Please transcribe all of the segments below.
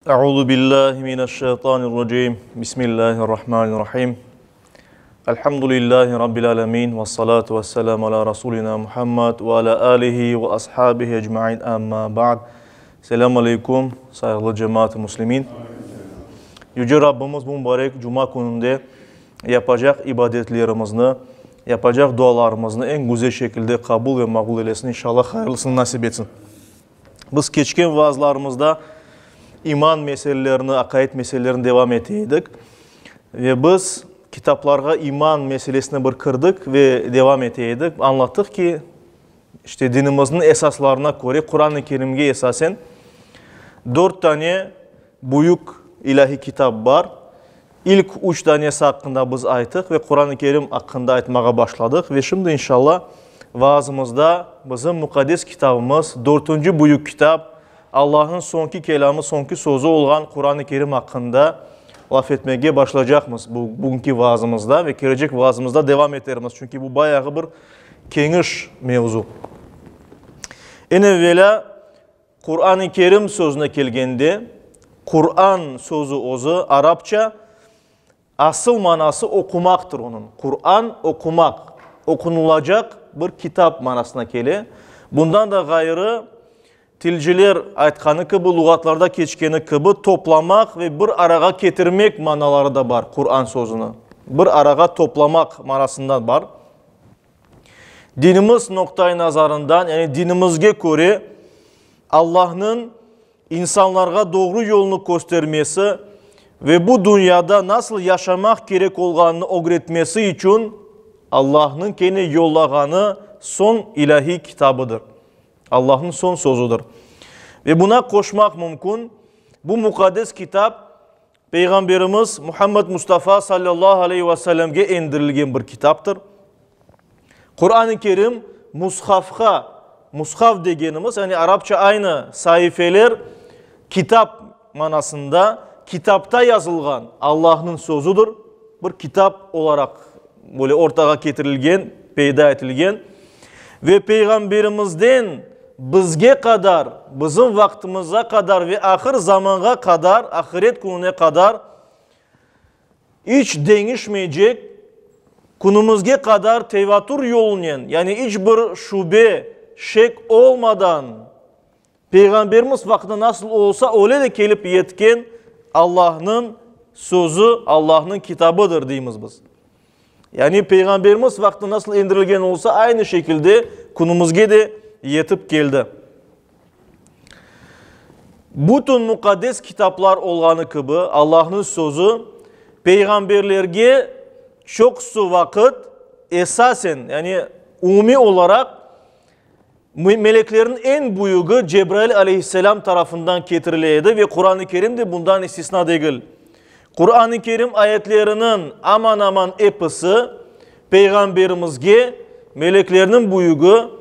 Euzu billahi mineşşeytanirracim. Bismillahirrahmanirrahim. Elhamdülillahi rabbil alamin ve salatu vesselamu ala rasulina Muhammed ve ala alihi ve ashabihi ecmaîn. Amma ba'd. Selam aleyküm, sayğılı cemaat-ı muslimin. Yüce Rabbimiz bu mübarek cuma kününde yapacaq ibadetlerimizni, yapacaq dualarımıznı eñ güzel şekilde qabul ve maqbul eylesin, inşallah hayırlısını nasip etsin. Biz keçken vaazlarımızda iman meselelerini, aqaid meselelerini devam ete edik. Ve biz kitaplarğa iman meselesine bir kirdik ve devam ete edik. Añlattıq ki, işte dinimizniñ esaslarına köre, Quran-ı Kerimge esasen dört tane büyük ilâhiy kitap bar. İlk üç tanesi aqqında biz ayttıq ve Quran-ı Kerim aqqında aytmağa başladıq. Ve şimdi, inşallah, vaazımızda bizim muqaddes kitabımız, dörtünci büyük kitap, Allahnıñ soñki kelâmı, soñki sözü olğan Quran-ı Kerim aqqında laf etmege başlaycaqmız bu bugünki vaazımızda ve kelecek vaazımızda devam etermiz, çünki bu bayağı bir keniş mevzu. Eñ evelâ, Quran-ı Kerim sözüne kelgende, Quran sözü özü arapça, asıl manası oqumaqtır onıñ. Quran, oqumaq, oqunılacaq bir kitap manasına kele. Bundan da ğayrı, tilciler aytqanı kibi, luğatlarda keçkeni kibi, toplamaq ve bir arağa ketirmek manaları da bar Quran sözüniñ. Bir arağa toplamaq manasında bar. Dinimiz noqtai nazarından, yani dinimizge köre, Allahnıñ insanlarğa doğru yolnı köstermesi ve bu dünyada nasıl yaşamaq kerek olğanını ögretmesi içün Allahnıñ kene yollağanı soñ ilâhiy kitabıdır. Allahnıñ soñ sözüdir. Ve buna qoşmaq mümkün, bu muqaddes kitap Peyğamberimiz Muhammed Mustafa sallallahu aleyhi ve sellemge endirilgen bir kitaptır. Quran-ı Kerim mushafqa, mushaf degenimiz, yani arapça aynı saifeler, kitap manasında, kitapta yazılğan Allahnıñ sözüdir. Bir kitap olaraq böyle ortağa ketirilgen, peyda etilgen. Ve Peyğamberimizden bizge qadar, bizim vaqtımızğa qadar ve ahır zamanğa qadar, ahiret kününe qadar iç deñişmeycek, künümizge qadar tevatur yolunen, yani iç bir şübe, şek olmadan, Peyğamberimiz vaqtında nasıl olsa, öyle de kelip yetken Allahnıñ sözü, Allahnıñ kitabıdır, deymiz biz. Yani Peyğamberimiz vaqtında nasıl endirilgen olsa, aynı şekilde künümizge de yetip keldi. Bütün muqaddes kitaplar olğanı kibi, Allahnıñ sözü peyğamberlerge çoqusı vaqıt esasen, yani umumiy olaraq, Meleklerniñ eñ büyügi Cebrail aleyhisselâm tarafından ketirile edi ve Quran-ı Kerim de bundan istisna degil. Quran-ı Kerim ayetleriniñ aman-aman episi Peyğamberimizge meleklerniñ büyügi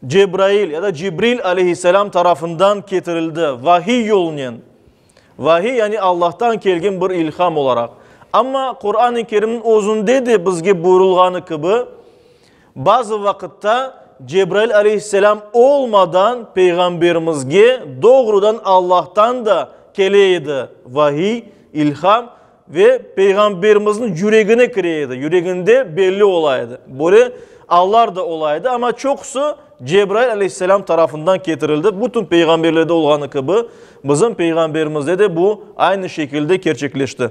Cebrail ya da Cibril aleyhisselâm tarafından ketirildi, vahiy yolunen. Vahiy, yani Allahtan kelgen bir ilham olaraq. Amma Quran-ı Kerimniñ özünde de bizge buyurılğanı kibi, Bazı vaqıtta Cebrail aleyhisselâm olmadan Peyğamberimizge doğrudan Allahtan da kele edi vahiy, ilham, ve Peyğamberimizniñ yüregine kire edi, yüreginde belli ola edi. Böyle allar da ola edi, amma çoqusı Cebrail aleyhisselâm tarafından ketirildi. Bütün peyğamberlerde olğanı kibi, bizim Peyğamberimizde de bu aynı şekilde kerçekleşti.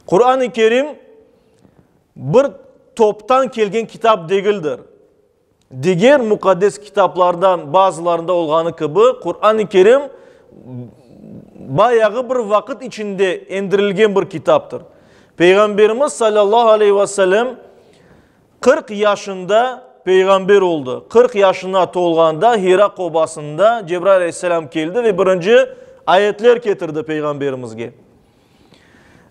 Quran-ı Kerim Bir toptan kelgen kitap degildir. Diger muqaddes kitaplardan bazılarında olğanı kibi, Quran-ı Kerim bayağı bir vaqıt içinde endirilgen bir kitaptır. Peyğamberimiz salâllahu aleyhi ve sellem 40 yaşında peyğamber oldı. 40 yaşına tolğanda Hira qobasında Cebrail aleyhisselâm keldi ve birinci ayetler ketirdi peyğamberimizge.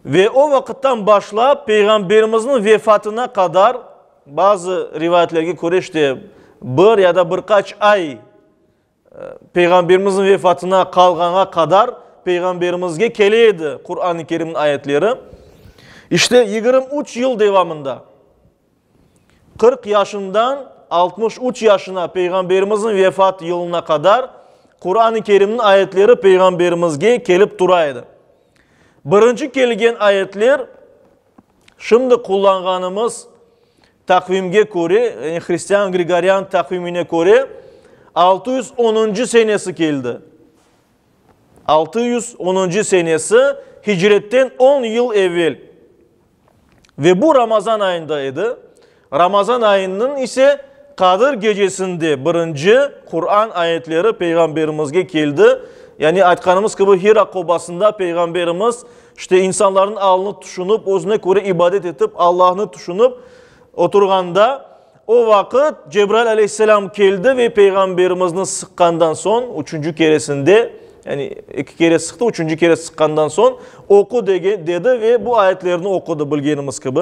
Ve o vaqıttan başlap Peyğamberimizniñ vefatına qadar, bazı rivayetlerge köre işte bir ya da bir qaç ay Peyğamberimizniñ vefatına qalğanğa qadar Peyğamberimizge kele edi Quran-ı Kerimniñ ayetleri. İşte 23 yıl devamında 40 yaşından 63 yaşına Peyğamberimizniñ vefat yılına qadar. Quran-ı Kerimniñ ayetleri Peyğamberimizge kelip tura edi. Birinci kelgen ayetler şimdi qullanğanımız taqvimge köre, yani hristian Gregorian taqvimine köre 610-ncı senesi keldi. 610-ncı senesi, hicretten on yıl evel. Ve bu Ramazan ayında edi. Ramazan ayınıñ ise Qadır gecesinde birinci Quran ayetleri Peyğamberimizge keldi. Yani aytqanımız kibi, Hira qobasında Peyğamberimiz işte insanlarnıñ alını tüşünip, özüne köre ibadet etip, Allahnı tüşünip oturğanda, o vaqıt Cebrail aleyhisselam keldi ve Peyğamberimizni sıqqandan soñ, üçünci keresinde, yani eki kere sıqtı, üçünci kere sıqqandan soñ, oqu degen, dedi ve bu ayetlerni oqudı, bilgenimiz kibi.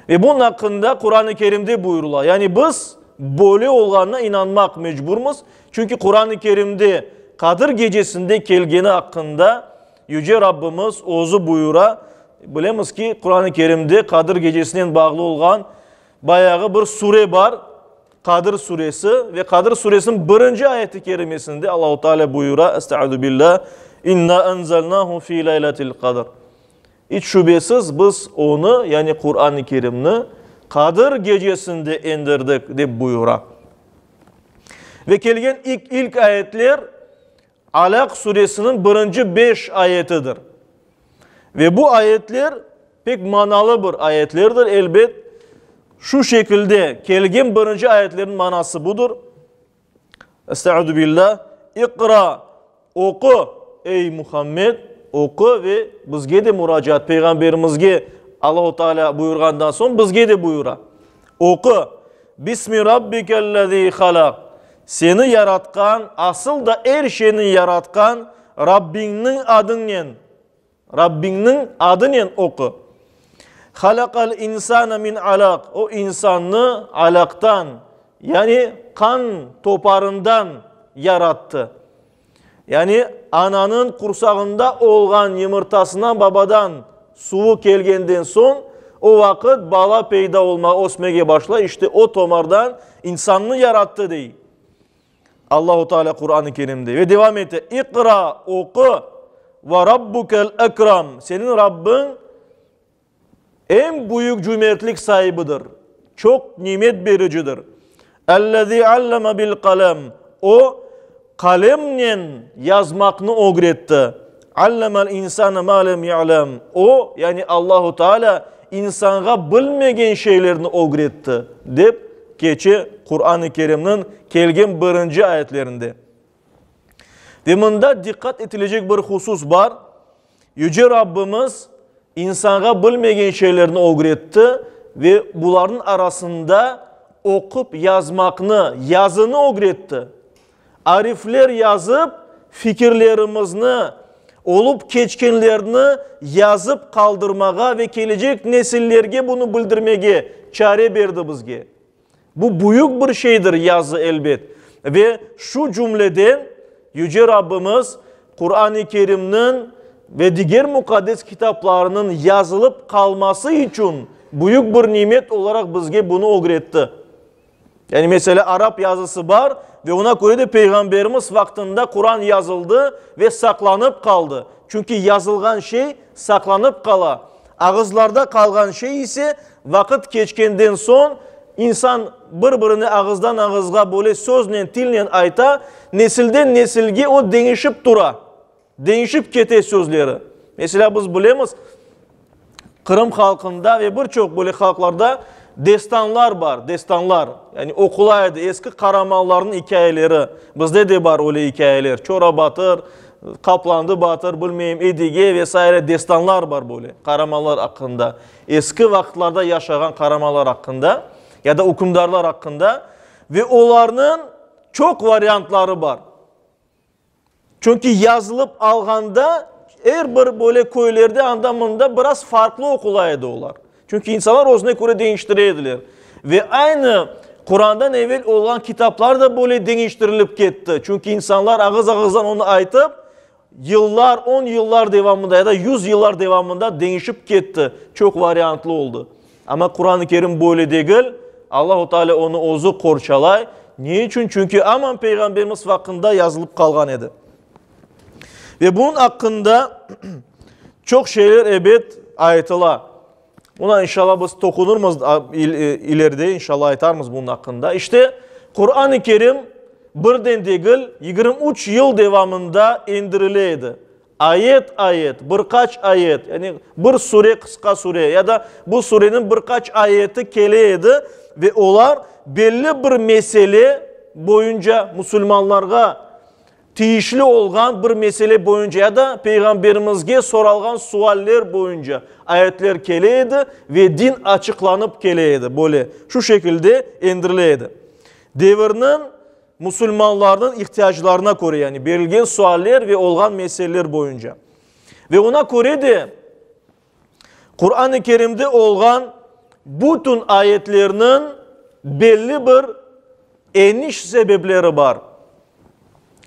Ve bunıñ aqqında Quran-ı Kerimde buyurıla. Yani biz böyle olğanına inanmaq mecburmız, çünki Quran-ı Kerimde Qadir gecesinde kelgeni aqqında Yüce Rabbimiz özü buyura. Bilemiz ki, Quran-ı Kerimde Qadir gecesinen bağlı olğan Bayağı bir sure bar, Qadir suresi, ve Qadir suresiniñ birinci ayeti kerimesinde Allahu Teala buyura, Estaizu billah, İnna enzelnahu fi leyletil qadr. İç şübesiz biz onı, yani Quran-ı Kerimni, Qadir gecesinde endirdik, dep buyura. Ve kelgen ilk, ilk ayetler Alaq suresiniñ birinci beş ayetidir. Ve bu ayetler pek manalı bir ayetlerdir, elbet. Şu şekilde kelgen birinci ayetlerniñ manası budır. Estaizu billah. İqra, oqu, ey Muhammed, oqu ve bizge de muracaat, Peyğamberimizge Allahu Teala buyurğandan soñ bizge de buyura. Oqu, Bismi rabbikellezî halak, Seni yaratqan, asıl da er şeyni yaratqan Rabbiñniñ adınen, Rabbiñniñ adınen oqu. Halakal insane min alak, O insannı alaqtan, yani qan toparından yarattı. Yani ananıñ qursağında olğan yımırtasına babadan suvu kelgenden soñ, o vaqıt bala peyda olma, ösmege başlay, işte o tomardan insannı yarattı, dey Allahu Teala Quran-ı Kerimde. Ve devam ete, İqra, oqu, ve rabbukel ekram, seniñ Rabbiñ Eñ büyük cümertlik saibidir, çoq nimet bericidir. Ellezî alleme bil qalem, O, qalemnen yazmaqnı ögretti. Allemel insane mâ lem ya'lem, O, yani Allahu Teala, insanğa bilmegen şeylerni ögretti, dep keçe Quran-ı Kerimniñ kelgen birinci ayetlerinde. Ve mında diqqat etilecek bir husus bar, Yüce Rabbimiz insanğa bilmegen şeylerni ögretti ve bularnıñ arasında oqup yazmaqnı, yazını ögretti. Arifler yazıp, fikirlerimizni, olıp keçkenlerni yazıp qaldırmağa ve kelecek nesillerge bunı bildirmege çare berdi bizge. Bu büyük bir şeydir, yazı, elbet. Ve şu cümleden Yüce Rabbimiz Quran-ı Kerimniñ ve diger muqaddes kitaplarınıñ yazılıp qalması içün büyük bir nimet olaraq bizge bunı ögretti. Yani, meselâ, arap yazısı bar ve oña köre de Peyğamberimiz vaqtında Quran yazıldı ve saqlanıp qaldı. Çünki yazılğan şey saqlanıp qala. Ağızlarda qalğan şey ise vaqıt keçkenden soñ insan bir-birine ağızdan ağızğa böyle söznen, tilnen ayta, nesilden nesilge o deñişip tura, deñişip kete sözleri. Meselâ, biz bilemiz, Qırım halqında ve bir çoq böyle halqlarda destanlar bar, destanlar, yani oqula edi, eski qaramanlarnıñ ikâyeleri. Bizde de bar öyle ikâyeler, Çora Batır, Qaplandı Batır, bilmeyim, Edige ve saire destanlar bar böyle qaramanlar aqqında, eski vaqıtlarda yaşağan qaramanlar aqqında ya da ükümdarlar aqqında ve olarnıñ çoq variantları bar. Çünki yazılıp alğanda er bir böyle köylerde anda-mında biraz farqlı oqula edi olar. Çünki insanlar özüne köre deñiştire ediler. Ve aynı Qurandan evel olğan kitaplar da böyle deñiştirilip ketti. Çünki insanlar ağız-ağızdan onı aytıp, yıllar, on yıllar devamında ya da yüz yıllar devamında deñişip ketti, çoq variantlı oldı. Amma Quran-ı Kerim böyle degil, Allahu Teala onı özü qorçalay. Ne içün? Çünki aman Peyğamberimiz vaqtında yazılıp qalğan edi. Ve bunıñ aqqında çoq şeyler, ebet, aytıla. Buna inşallah biz toqunırmız ileride, inşallah aytarmız bunıñ aqqında. İşte, Quran-ı Kerim birden degil, 23 yıl devamında endirile edi. Ayet-ayet, bir qaç ayet, yani bir sure, qısqa sure ya da bu sureniñ bir qaç ayeti kele edi ve olar belli bir mesele boyunca musulmanlarğa tiyişli olğan bir mesele boyunca ya da Peyğamberimizge soralğan sualler boyunca ayetler kele edi ve din açıqlanıp kele edi, böyle, şu şekilde endirile edi. Devirniñ musulmanlarnıñ ihtiyaclarına köre, yani berilgen sualler ve olğan meseleler boyunca. Ve ona köre de Quran-ı Kerimde olğan bütün ayetlerniñ belli bir eniş sebepleri bar.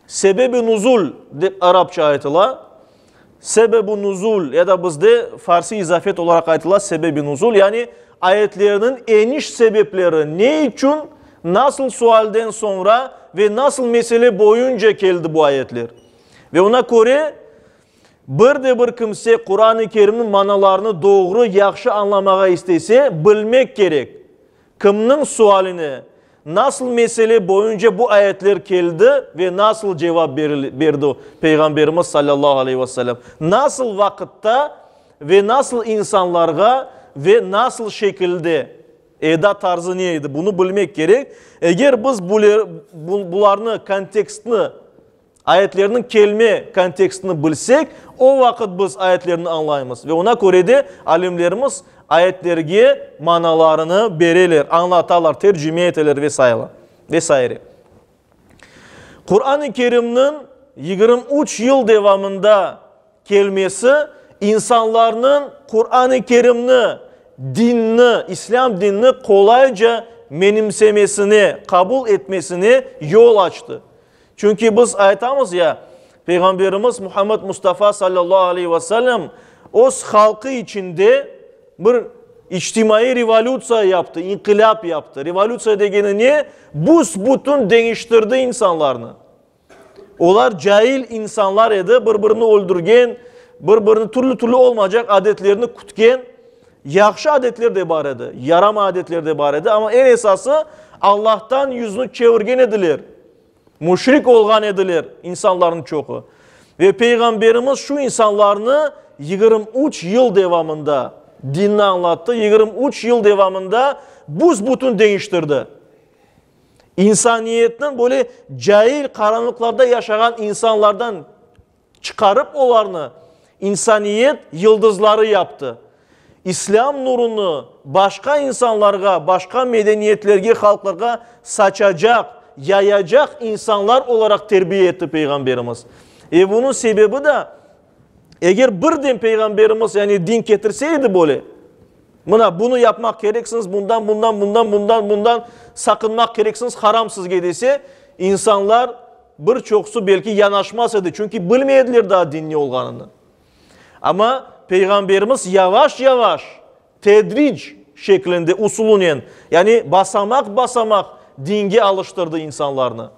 Sebeb-i nuzul dep arapça aytıla. Sebeb-i nuzul ya da bizde farsi izafet olaraq aytıla sebeb-i nuzul, yani ayetlerniñ eniş sebepleri, ne içün, nasıl sualden soñra ve nasıl mesele boyunca keldi bu ayetler. Ve ona köre bir de bir kimse Quran-ı Kerimniñ manalarını doğru, yahşı añlamağa istese, bilmek kerek, Kimniñ sualine, nasıl mesele boyunca bu ayetler keldi ve nasıl cevap berdi Peyğamberimiz salâllahu aleyhi ve sellem? Nasıl vaqıtta ve nasıl insanlarğa ve nasıl şekilde, eda tarzı ne edi? Bunı bilmek kerek. Eger biz bularnı, kontekstni, Ayetlerniñ kelme kontekstini bilsek, o vaqıt biz ayetlerni añlaymız ve ona köre de alimlerimiz ayetlerge manalarını bereler, añlatalar, tercime eteler ve saire. Ve saire. Quran-ı Kerimniñ 23 yıl devamında kelmesi insanlarnıñ Quran-ı Kerimni, dinni, İslâm dinini qolayca menimsemesine, qabul etmesine yol açtı. Çünki biz aytamız ya, Peyğamberimiz Muhammed Mustafa sallallahu aleyhi ve sellem öz halqı içinde bir içtimaiy revolütsiya yaptı, inqilâp yaptı. Revolütsiya degeni ne? Büs-bütün deñiştirdi insanlarnı. Olar cail insanlar edi, bir-birini öldürgen, bir-birini türlü-türlü olmaycaq adetlerni kütken. Yahşı adetler de bar edi, yaramay adetler de bar edi, amma eñ esası Allahtan yüzüni çevirgen ediler, müşrik olğan ediler insanlarnıñ çoqu. Ve Peyğamberimiz şu insanlarnı 23 yıl devamında dinni añlattı, 23 yıl devamında büs-bütün deñiştirdi. İnsaniyetniñ böyle cail qaranlıqlarda yaşağan insanlardan çıqarıp olarnı insaniyet yıldızları yaptı. İslâm nurunı başqa insanlarğa, başqa medeniyetlerge, halqlarğa saçacaq, yayacaq insanlar olaraq terbiye etti Peyğamberimiz. E bunıñ sebebi de, eger birden Peyğamberimiz, yani din ketirse edi böyle, Mına, bunı yapmaq kereksiñiz, bundan, bundan, bundan, bundan, bundan saqınmaq kereksiñiz, haram sizge dese, insanlar bir çoqusı belki yanaşmaz edi, çünki bilmey ediler daa din ne olğanını. Amma Peyğamberimiz yavaş-yavaş, tedric şeklinde, usulunen, yani basamaq-basamaq dinge alıştırdı insanlarnı.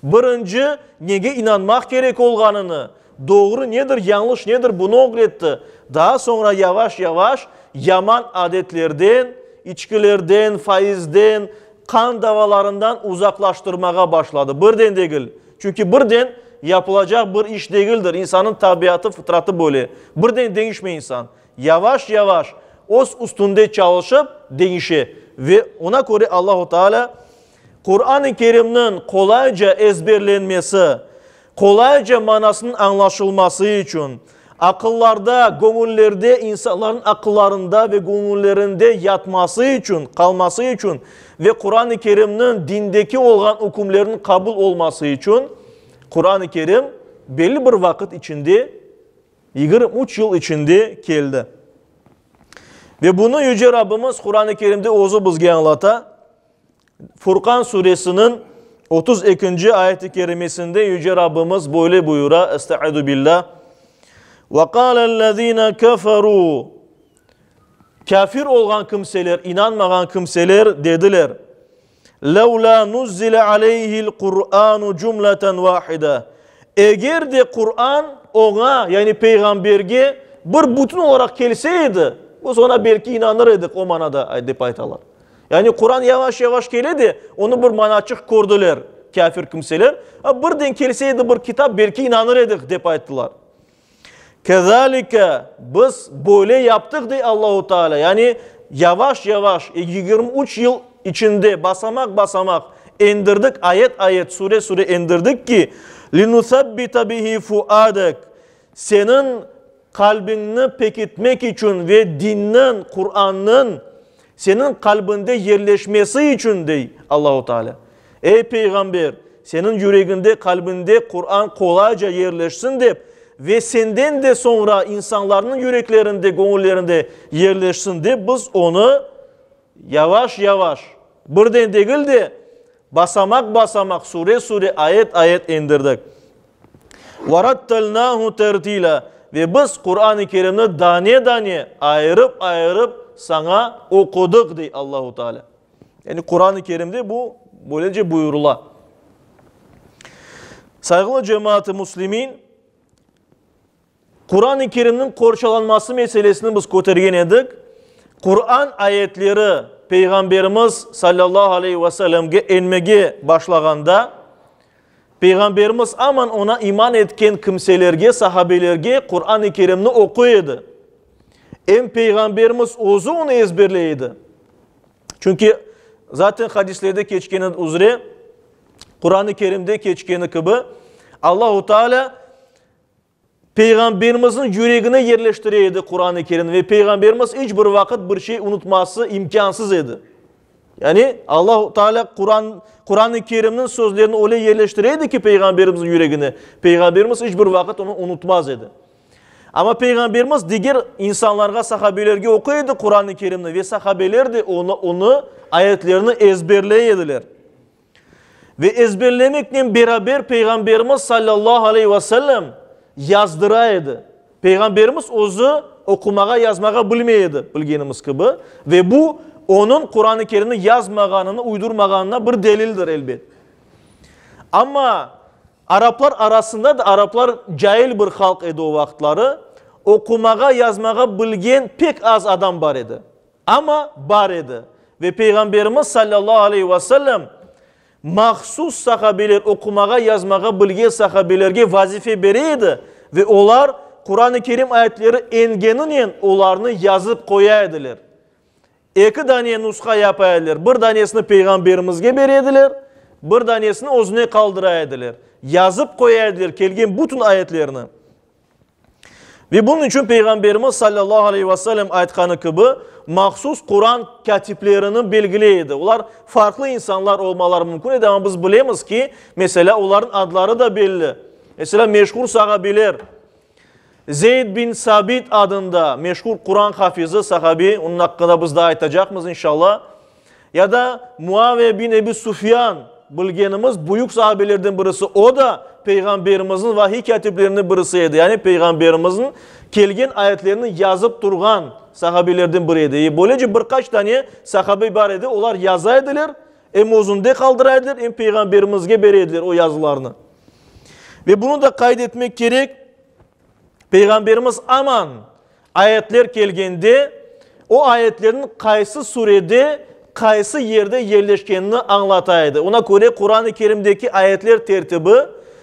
Birinci, nege inanmaq kerek olğanını, doğru nedir, yañlış nedir, bunı ögretti. Daa soñra yavaş-yavaş yaman adetlerden, içkilerden, faizden, qan davalarından uzaqlaştırmağa başladı. Birden degil. Çünki birden yapılacaq bir iş degildir. İnsannıñ tabiatı, fıtratı böyle. Birden deñişmey insan. Yavaş-yavaş öz üstünde çalışıp deñişe. Ve ona köre Allahu Teala Quran-ı Kerimniñ qolayca ezberlenmesi, qolayca manasınıñ añlaşılması içün, aqıllarda, göñüllerde, insanlarnıñ aqıllarında ve göñüllerinde yatması içün, qalması içün ve Quran-ı Kerimniñ dindeki olğan ükümleriniñ qabul olması içün, Quran-ı Kerim belli bir vaqıt içinde, 23 yıl içinde keldi. Ve bunı Yüce Rabbimiz Quran-ı Kerimde özü bizge añlata. Furqan suresiniñ 32-nci ayet-i kerimesinde Yüce Rabbimiz böyle buyura, Estaizu billah, Ve kâlellezîne keferû, Kâfir olğan kimseler, inanmağan kimseler dediler, Levlâ nuzzile aleyhil Qur'anu cumleten vahide. Eger de Quran oña, yani peyğamberge, bir bütün olaraq kelse edi, biz oña belki inanır edik, o manada dep aytalar. Yani Quran yavaş-yavaş kele de, onı bir manaçıq kördiler kâfir kimseler. Birden kelse edi bir kitap, belki inanır edik, dep ayttılar. Kezalike, biz böyle yaptıq, dey Allahu Teala, yani yavaş-yavaş, 23 yıl içinde basamaq-basamaq endirdik, ayet-ayet, sure-sure endirdik ki, linusabbita bihi fuadek, seniñ qalbiñni pekitmek içün ve dinniñ, Qurannıñ, seniñ qalbinde yerleşmesi içün, dey Allahu Teala. Ey, peyğamber, seniñ yüregiñde, qalbiñde Quran qolayca yerleşsin dep ve senden de soñra insanlarnıñ yüreklerinde, göñüllerinde yerleşsin dep biz onı yavaş-yavaş, birden degil de, basamaq-basamaq, sure-sure, ayet-ayet endirdik. Verattelnâhu tertilâ, ve biz Quran-ı Kerimni dane-dane, ayırıp-ayırıp saña oqudıq, dey Allahu Teala. Yani Quran-ı Kerimde bu böylece buyurıla. Sayğılı cemaat-ı müslimin, Quran-ı Kerimniñ qorçalanması meselesini biz kötergen edik. Quran ayetleri Peyğamberimiz sallallahu aleyhi ve sellemge enmege başlağanda, Peyğamberimiz aman oña iman etken kimselerge, sahabelerge Quran-ı Kerimni oquy edi. Em Peyğamberimiz özü onı ezberley edi. Çünki zaten hadislerde keçkeni üzre, Quran-ı Kerimde keçkeni kibi, Allahu Teala Peyğamberimizniñ yüregine yerleştire edi Quran-ı Kerimni ve Peyğamberimiz iç bir vaqıt bir şey unutması imkânsız edi. Yani Allahu Teala Quran, Quran-ı Kerimniñ sözlerini öyle yerleştire edi ki Peyğamberimizniñ yüregine, Peyğamberimiz iç bir vaqıt onı unutmaz edi. Amma Peyğamberimiz diger insanlarğa, sahabelerge oquy edi Quran-ı Kerimni ve sahabeler de onı, onı ayetlerini ezberley ediler. Ve ezberlemeknen beraber Peyğamberimiz sallallahu aleyhi ve sellem yazdıra edi. Peyğamberimiz özü oqumağa, yazmağa bilmey edi, bilgenimiz kibi. Ve bu, onıñ Quran-ı Kerimni yazmağanını, uydurmağanına bir delildir, elbet. Amma araplar arasında da, araplar cail bir halq edi o vaqıtları, oqumağa, yazmağa bilgen pek az adam bar edi. Amma bar edi. Ve Peyğamberimiz sallallahu aleyhi ve sellem mahsus sahabeler, oqumağa, yazmağa bilgen sahabelerge vazife bere edi ve olar Quran-ı Kerim ayetleri engeninen olarnı yazıp qoya ediler. Eki dane nusha yapa ediler. Bir danesini Peyğamberimizge bere ediler, bir danesini özüne qaldıra ediler. Yazıp qoya ediler kelgen bütün ayetlerni. Ve bunıñ içün Peyğamberimiz sallallahu aleyhi ve sellem aytqanı kibi, mahsus Quran kâtiplerini belgiley edi. Olar farqlı insanlar olmaları mümkün edi, amma biz bilemiz ki, meselâ, olarnıñ adları da belli. Meselâ, meşhur sahabiler, Zeyd bin Sabit adında meşhur Quran hafizi, sahabi, onıñ aqqında biz daa aytacaqmız, inşallah, ya da Muaviye bin Ebi Sufyan, bilgenimiz büyük sahabelerden birisi, o da Peyğamberimizniñ vahiy kâtiplerinden birisi edi, yani Peyğamberimizniñ kelgen ayetlerini yazıp turğan sahabelerden biri edi. E, böylece bir qaç tane sahabe bar edi, olar yaza ediler, em özünde qaldıra ediler, em Peyğamberimizge bere ediler o yazılarnı. Ve bunı da qayd etmek kerek, Peyğamberimiz aman ayetler kelgende, o ayetlerniñ qaysı surede, qaysı yerde yerleşkenini añlata edi. Ona köre Quran-ı Kerimdeki ayetler tertibi,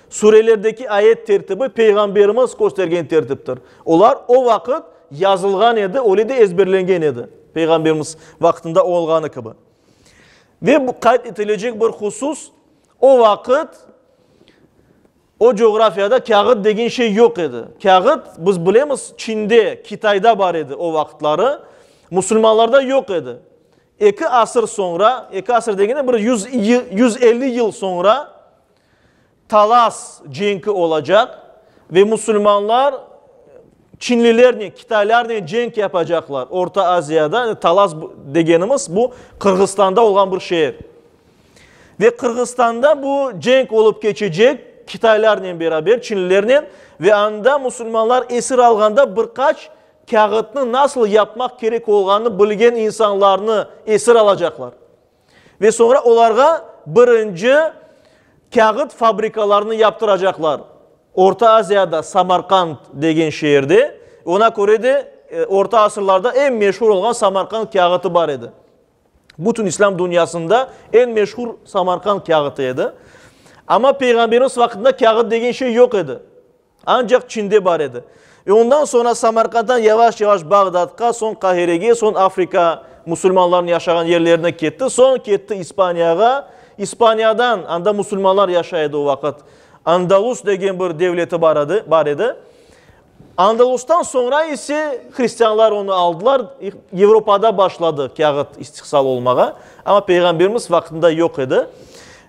surelerdeki ayet tertibi Peyğamberimiz köstergen tertiptir. Olar o vaqıt yazılğan edi, öyle de ezberlengen edi, Peyğamberimiz vaqtında olğanı kibi. Ve bu qayd etilecek bir husus, o vaqıt o coğrafiyada kâğıt degen şey yoq edi. Kâğıt, biz bilemiz, Çinde, Kitayda bar edi o vaqıtları, musulmanlarda yoq edi. Eki asır soñra, eki asır degende bir 150 yıl soñra Talas cenki olacaq ve musulmanlar çinlilernen, kitaylarnen cenk yapacaqlar Orta Aziyada. Talas degenimiz bu Qırğızstanda olğan bir şeer. Ve Qırğızstanda bu cenk olıp keçecek kitaylarnen beraber, çinlilernen ve anda musulmanlar esir alğanda bir qaç kâğıtnı nasıl yapmaq kerek olğanını bilgen insanlarnı esir alacaqlar. Ve soñra olarğa birinci kâğıt fabrikalarını yaptıracaqlar. Orta Aziyada Samarqand degen şeerde, oña köre de orta asırlarda eñ meşur olğan Samarqand kâğıtı bar edi. Bütün islâm dünyasında eñ meşur Samarqand kâğıtı edi. Amma Peyğamberimiz vaqtında kâğıt degen şey yoq edi. Ancaq Çinde bar edi. Ve ondan soñra Samarqanddan yavaş-yavaş Bağdatqa, soñ Qahirege, soñ Afrika musulmanlarınıñ yaşağan yerlerine ketti, soñ ketti İspaniyağa. İspaniyadan, anda musulmanlar yaşay edi o vaqıt, Andalus degen bir devleti bar edi, bar edi. Andalustan soñra ise hristianlar onı aldılar, Avropada başladı kâğıt istihsal olmağa, amma Peyğamberimiz vaqtında yoq edi.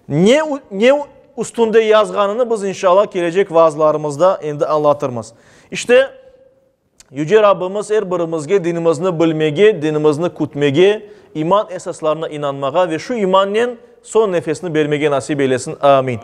Ne, ne üstünde yazğanını biz inşallah kelecek vaazlarımızda endi añlatırmız. İşte, Yüce Rabbimiz er birimizge dinimizni bilmege, dinimizni kütmege, iman esaslarına inanmağa ve şu imannen soñ nefesini bermege nasip eylesin. Amin.